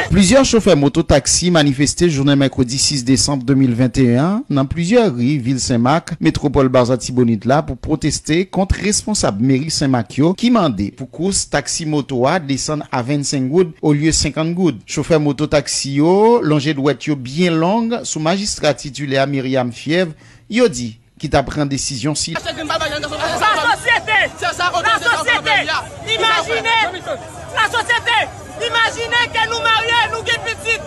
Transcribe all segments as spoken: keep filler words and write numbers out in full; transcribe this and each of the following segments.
Plizyè chofè moto taksi manifeste jounen mèkredi sis desanm de mil venteyen an nan plizyè ri vil Senmak, metwopòl Baza Tibonit la, pou pwoteste kont responsab meri Senmak yo ki mande pou kous taksi moto a desann a vennsenk goud olye senkant goud. Chofè moto taksi yo lonje dwèt yo byen long sou majistra titilè a Myriam Fièvre, yo di ki ta pran desizyon sila. Lasosyete! Lasosyete! Imajine! Lasosyete! Imajine ke nou marye, nou gen pitit,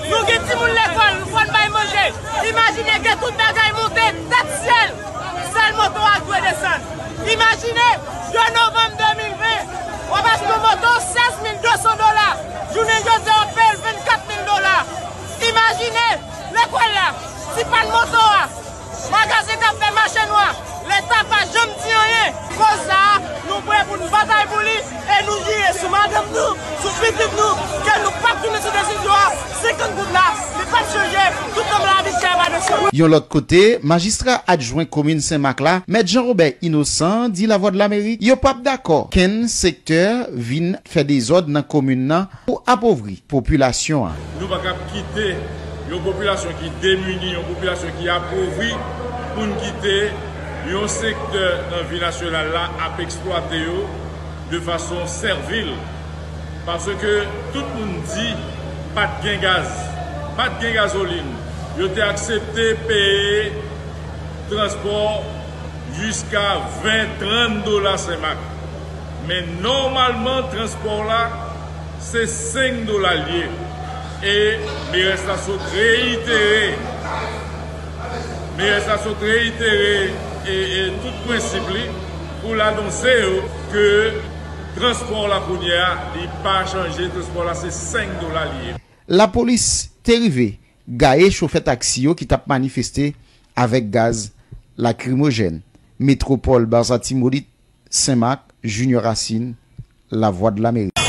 nou gen timoun lekòl, nou fò n bay manje. Imajine ke tout bagay monte tèt syèl. Sèl moto a dwe desann. Imajine, de novanm de mil ven, w ap achte yon moto sèz mil de san dola. Jounen jodi a, w ap peye l vennkat mil dola. Imajine, lekòl la, si pa t moto a, magazen k ap fè mache nwa, Leta pa janm di anyen. Koz sa a, nou prè pou n batay pou li e nou jire sou madanm nou, sou pitit nou, ke nou p ap tounen sou desizyon a. Senkant goud la, li p ap chanje, toutan lavi chè pa deside. Yon lòt kote, majistra adjwen komin Senmak la, mèt Jean Robert Innocent, di Lavwadlamerik yo p ap dakò kenn sektè vin fè dezòd nan komin nan pou apovri popilasyon an. Nou pa kab kite yon popilasyon ki demini, yon popilasyon ki apovri, pou n kite yon sektè nan vi nasyonal la ap eksplwate yo de fason sèvil. Paske tout moun di pa t gen gaz, pa t gen gazolin. Yo te aksepte peye transpò jiska ven, trant dola Senmak. Men nòmalman, transpò la, se senk dola l ye. E merès la sot reyitere, merès la sot reyitere e, e tout prensip li pou l anonse yo ke transpò la kounye a, li pa chanje, transpò la se senk dola l ye. Lapolis te rive gaye chofè taksi yo ki t ap manifeste avèk gaz lakrimojèn. Metwopòl Baza Tibonit, Senmak, Junior Racine, Lavwadlamerik.